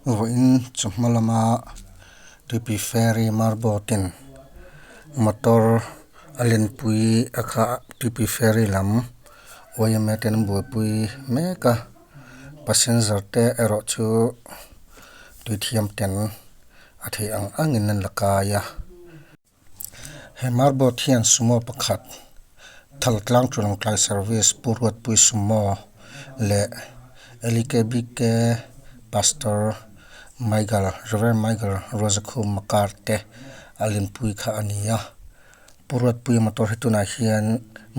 Vawiin chawhma lama tuipui ferry marboat in motor a lenpui a kha tuipui ferry lam yma ten an buaipui mek a passenger te erawh chu tui thiam ten a theih ang angin an la kai a. He marboat hian sumo pakhat Thaltlang Tlawngtlai Service Pu Ruatpui Sumo leh LEKBK Pastor Michael Rev Michael Ruazakhuma car te a lenpui kha a ni a. Pu Ruatpuia motor hi tunah hian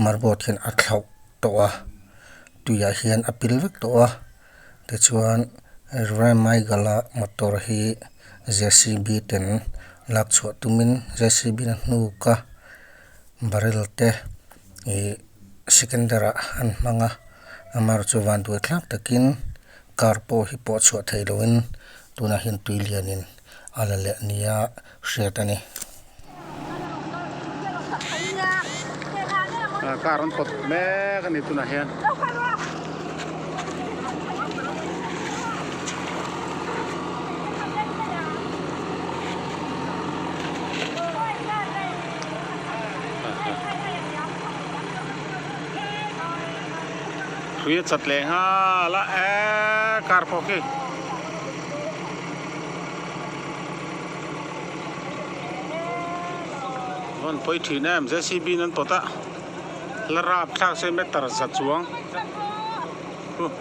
marboat hian a thlauh tawh a, tuiah hian a pil vek tawh a. Tichuan Rev Michael-a motor hi J_C_B ten lak chhuah tumin J_C_B na hnuk a barrel te ih sikender ah an hmang a amaherawh chu van duai thlak takin car pawh hi pawh chhuah theih lohin tunah hian tui lianin a la leh nia hriat a ni. Car an pawt mek a ni tunah hian. Hrui a chat leh nghal a eee car pawh khi. Vawn pawi thin em JCB in an pawt a la rap thlak se meter za chuang huh.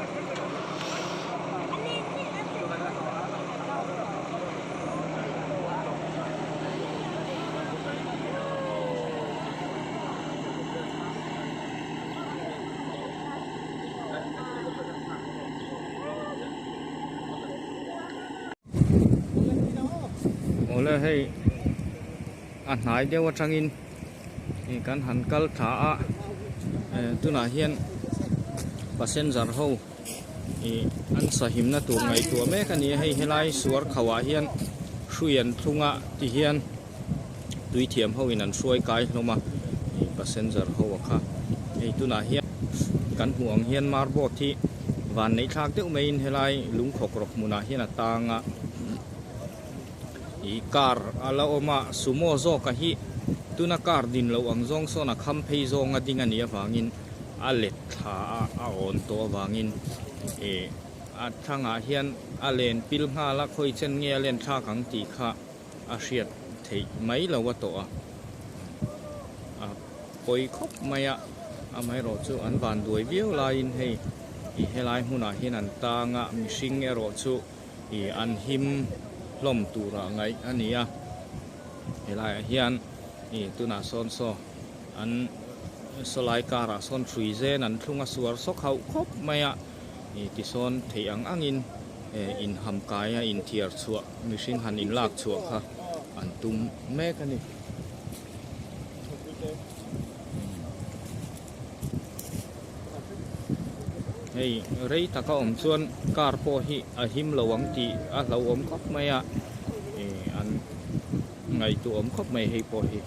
Awle hei a hnai deuh atangin ih kan han kal thla a eh tunah hian passenger ho ih an sahimna tur ngaihtuah mek a ni a hei helai suar khauh ah hian hrui an thlung a ti hian tui thiam ho in an hruai kai hlawm a ih passenger ho a kha hei tunah hian kan hmuh ang hian marboat hi van neih thlak deuh maiin helai lungkhawk rawk hmunah hian a tang a ih car a la awm a sumo zawk a hi tuna car din loh ang zawng sawn a kham phei zawng a ding a nih avangin a let thla a a awn tawh avangin ih a thlangah hian a len pil nghal a khawi chen nge a len thlak ang tih kha. a hriat theih mai lo a tawh a, a pawi khawp mai a, amaherawh chu an van duai viau laiin hei ih helai hmunah hian an tang a, mihring erawh chu ih an him hlawm turah ngaih a ni a, helaiah hian ih tunah sawn saw an sawlai karah sawn hrui zen an thlung a suar sawk hauh khawp mai a, ih tisawn theih ang angin eh inham kaia inthiar chhuah. Mihring han inlak chhuah kha an tum mek a ni. Hei rei taka awm chuan car pawh hi a him lo ang tih a hlauhawm khawp mai a, ih an ngaihtuahawm khawp mai hei pawh hi.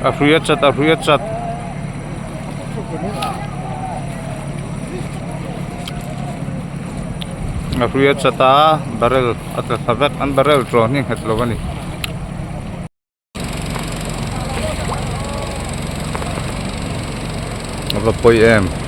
A hrui a chat a hrui a chat. A hrui a chat a barrel a tla thla vek an barrel tawh hi nghet lo a ni. A va pawi em.